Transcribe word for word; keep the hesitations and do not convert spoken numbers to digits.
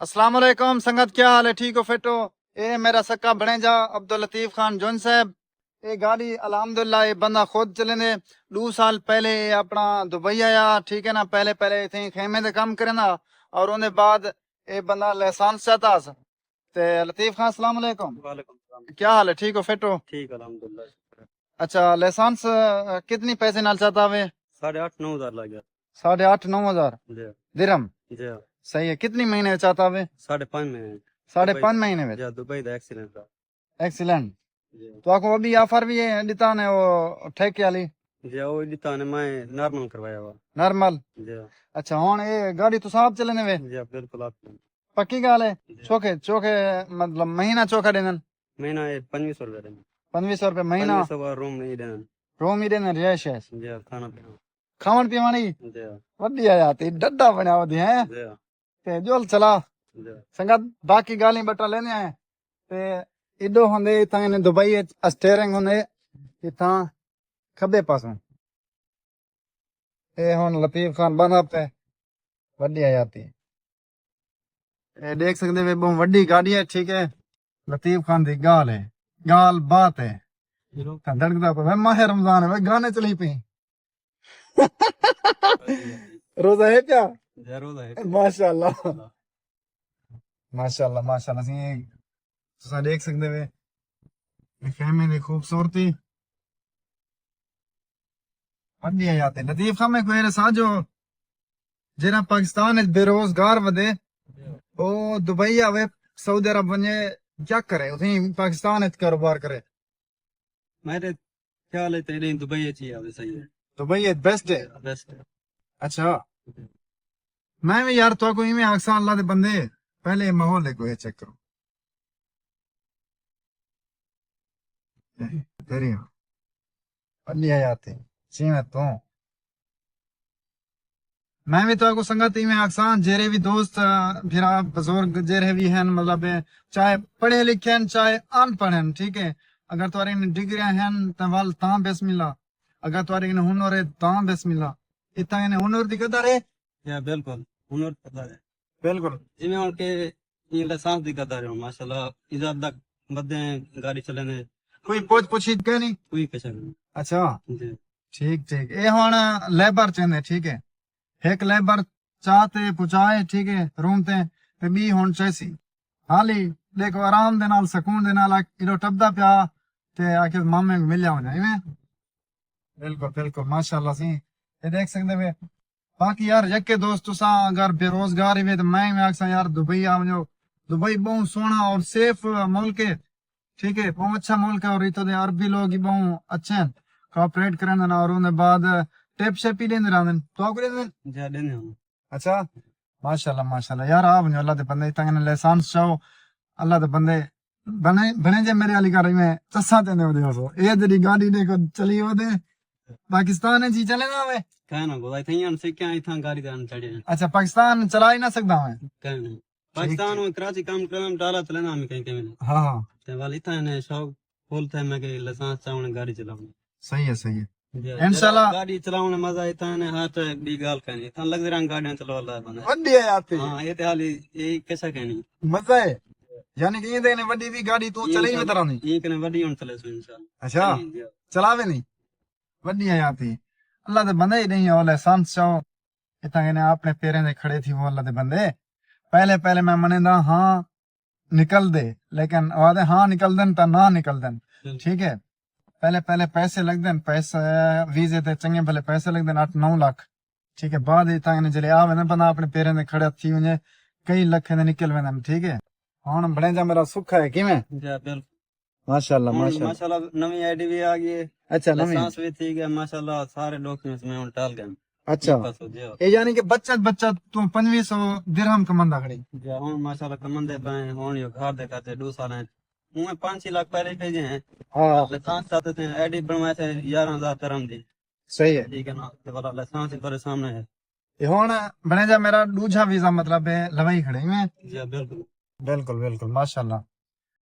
السلام علیکم سنگت، کیا حال ہے؟ ٹھیک ہو، فٹ ہو؟ اے میرا سکا بھݨیجا عبداللطیف خان جون صاحب۔ اے گاڑی الحمدللہ اے بندہ خود چلیندے۔ ݙو سال پہلے اے اپݨا دبئی آیا، ٹھیک ہے نا، پہلے پہلے اتھیں خیمے دے کم کریندا، اور اوندے بعد اے بندہ لائسنس چاتا ہس۔ تے لطیف خان، السلام علیکم۔ وعلیکم السلام۔ کیا حال ہے؟ ٹھیک ہو، فٹ ہو؟ ٹھیک، الحمدللہ، شکر ہے۔ اچھا، لائسنس، آ، کتنی پیسے نال چاتا ہوئے؟ ساڑھے آٹھ نو ہزار لگ گیا۔ ساڑھے آٹھ نو ہزار جی۔ درہم؟ جی۔ صحیح ہے، کتنی مہینے چاتا ہوئے؟ ساڑھے پنج مہینے۔ ساڑھے دبئی پنج دا۔ مہینے وچ؟ جی، دبئی دا ایکسیلنٹ دا۔ ایکسیلنٹ۔ جی۔ تو آکو ابھی آفر بھی ہے، ݙتا نے او ٹھیکے والی؟ جی، او ݙتا نے میں نارمل کروایا ہوا۔ نارمل؟ جی۔ اچھا، ہݨ اے گاڑی تساں آپ چلیندے وے؟ جی، بالکل آپ۔ پکی ڳالھ ہے؟ جی۔ چوکھے، چوکھے، مطلب، مہینہ چوکھا ݙیندن؟ مہینہ اے پنجوی سو روپے ݙیندن۔ پنجوی سو روپے مہینہ؟ پنجوی سو روم نہیں ݙیندن۔ روم ہی ݙیندن، رہائش ہے؟ جی، کھانا پینا۔ کھاوݨ پیوݨ ہی؟ جی۔ وݙی حیاتی، ݙڈا بݨیا ودی ہیں۔ جی۔ تے جول چلا۔ جی۔ سنگت، باقی ڳالھیں ٻٹا لیندے ہیں۔ تے ایݙو ہوندے، اتھاں نے دبئی اچ اسٹیئرنگ ہوندے، اتھاں کھٻے پاسوں۔ اے ہݨ لطیف خان بݨدا پئے، وݙی حیاتی۔ اے ݙیکھ سڳدے وے، ٻہوں وݙی گاڑی ہے، ٹھیک ہے۔ لطیف خان دی ڳالھ ہے، ڳالھ بات ہے۔ تاں دھڑکدا پئے، وے ماہ رمضان ہے، وے گانے چلی پئے۔ روزہ ہے پیا؟ جی، روزہ ہے پیا۔ ماشاءاللہ۔ ماشاءاللہ، ماشاءاللہ۔ سئیں، تساں ݙیکھ سڳدے وے، اے خیمے دی خوبصورتی۔ وݙی حیاتی۔ لطیف خان، میکوں اے ݙسا جو جیڑھا پاکستان اچ بے روزگار ودے، او دبئی آوے، سعودی عرب ونڄے، کیا کرے؟ اتھیں پاکستان اچ کاروبار کرے۔ میرے خیال ہے تیݙے دبئی اچ ہی آوے، صحیح ہے۔ دبئی اچ بیسٹ ہے؟ بیسٹ ہے۔ اچھا۔ میں وی یار تہاکوں ایویں آکھساں، اللہ دے بندے، پہلے ماحول کو چیک کرو۔ تیری وݙی حیاتی، جیویں توں۔ میں وی تہاکوں سنگت ایویں آکھساں، جیڑھے وی دوست، آ، بھرا، بزرگ جیڑھے وی ہن، مطلب، چاہے پڑھے لکھے ہن، چاہے ان پڑھ ہن، ٹھیک ہے؟ اگر تہاݙے کن ڈگریاں ہن، تاں ول تاں بسم اللہ۔ اگر تہاݙے کن ہنر ہے، تاں بسم اللہ۔ اتھاں کن ہنر دی قدر ہے؟ یا بالکل، ہنر دی قدر ہے۔ بالکل۔ جیویں ہݨ کہ ایں لائسنس دی قدر ہے، ماشاءاللہ، عزت دا ودے ہیں، گاڑی چلیندے۔ کوئی پوچھ پوچھی کائنی؟ کوئی کچھ نہیں۔ اچھا۔ جی۔ ٹھیک، ٹھیک۔ اے ہݨ لیبر چیندے، ٹھیک ہے۔ ہک لیبر چا تے پچائے، ٹھیک ہے، روم تے، تے ٻی ہݨ چیسی۔ حالی ݙیکھو، آرام دے نال، سکون دے نال آ ایݙو ٹپدا پیا، تے آکھے مامے کوں ملیا ونڄاں، ایویں؟ بالکل، بالکل، ماشاءاللہ سئیں۔ اے ݙیکھ سڳدے وے۔ باقی یار، یکے دوست تساں اگر بے روزگار ہیوے، تے میں ایویں آکھساں یار، دبئی آ ونڄو۔ دبئی ٻہوں سوہݨا اور سیف ملک ہے، ٹھیک ہے، ٻہوں اچھا ملک ہے، اور اتھوں دے عربی لوگ ہی ٻہوں اچھے ہیں، کوآپریٹ کریندن، اور اوندے بعد ٹپ شپ ہی ݙیندے رہندن۔ تہاکوں ݙیندن؟ جی، ݙیندے ہن۔ اچھا، ماشاءاللہ، ماشاءاللہ۔ یار، آ ونڄو، اللہ دے بندے، اتھاں کن لائسنس چاؤ، اللہ دے بندے، بݨے، بݨے جے میرے والی گھر میں چساں تے ودے ہو سو۔ اے جڑی گاڑی ݙیکھو چلی ودے، پاکستان اچ ہی چلے نہ ہوے۔ کہیں نہ گودا، اتھاں ہی ہن سکھیاں، اتھاں گاڑی تے ہن چڑھے۔ اچھا، پاکستان چلا ہی نہ سڳدا میں۔ کہیں نہ۔ پاکستان میں کراچی کم کرنا، ڈالا چلے نہ ہمیں کہیں کہیں۔ ہاں، ہاں۔ تے ول اتھاں نے شوق فل تھئے، میں کہ لائسنس چاوݨ گاڑی چلاوݨ۔ صحیح ہے، صحیح ہے۔ جی، انشاءاللہ۔ گاڑی چلاوݨ مزہ ہے، تاں نے ہر تے ٻی ڳالھ کائنی۔ تاں لڳدے رہن گاڑیاں چلو اللہ بندہ۔ وݙی ہے یار تے۔ ہاں، اے تے حالی اے کسا کائنی۔ مزہ ہے۔ یعنی کہ ایں دے نے وݙی وی گاڑی توں ایں چلے ہی کن-، وترانی۔ ایں کنے وݙی ہݨ چلے سو انشاءاللہ۔ اچھا۔ جی، جی۔ چلاوے نہیں۔ وݙی ہے یار تے۔ اللہ دے بندے ہی نہیں ہو لائسنس چاؤ۔ اتھاں کنے اپݨے پیریں تے کھڑے تھی وہ اللہ دے بندے۔ پہلے پہلے میں منیندا ہاں، نکلدے، لیکن او آہدے ہاں نکلدن تاں نہ نکلدن۔ ہوں۔ ٹھیک ہے، پہلے، پہلے پیسے لڳدن، پیسے، ویزے تے چنڳے بھلے پیسے لڳدن، اٹھ نو لکھ۔ ٹھیک ہے، بعد وچ تاں جلے آ ویندن، بندہ اپݨے پیریں تے کھڑا تھی ونڄے، کئی لکھیں دے نکل ویندن۔ ٹھیک ہے، ہݨ بݨیجا میرا سکھا ہے، کیویں؟ جی، بالکل۔ ماشاءاللہ، ہݨ ماشاءاللہ۔ ماشاءاللہ نویں آئی ڈی وی آ ڳئی ہے۔ اچھا، نویں۔ لائسنس وی تھی ڳیا، ماشاءاللہ سارے ڈاکیومنٹس میں ہݨ ٹال ڳئے۔ اچھا۔ بس، جی۔ اے یعنی کہ بچت، بچت توں پنجوی سو درہم کماندا کھڑے۔ جی، ہݨ ماشاءاللہ کماندے پئے ہیں، ہݨ اے گھر دے خرچے ݙو سال ہیں۔ اوں پنج چھ لکھ پہلے بھیجے ہیں۔ ہاں۔ لائسنس چاتے تھے، آئی ڈی بݨوائے تھے یارہاں ہزار درہم دی۔ صحیح ہے۔ ٹھیک ہے نا؟ تے والا لائسنس ہی تیرے سامݨے ہے۔ اے ہݨ بݨیجا میرا ݙوجھا ویزا، مطلب ہے لوائی کھڑے ہیں۔ جی، بالکل۔ بالکل، بالکل، ماشاءاللہ۔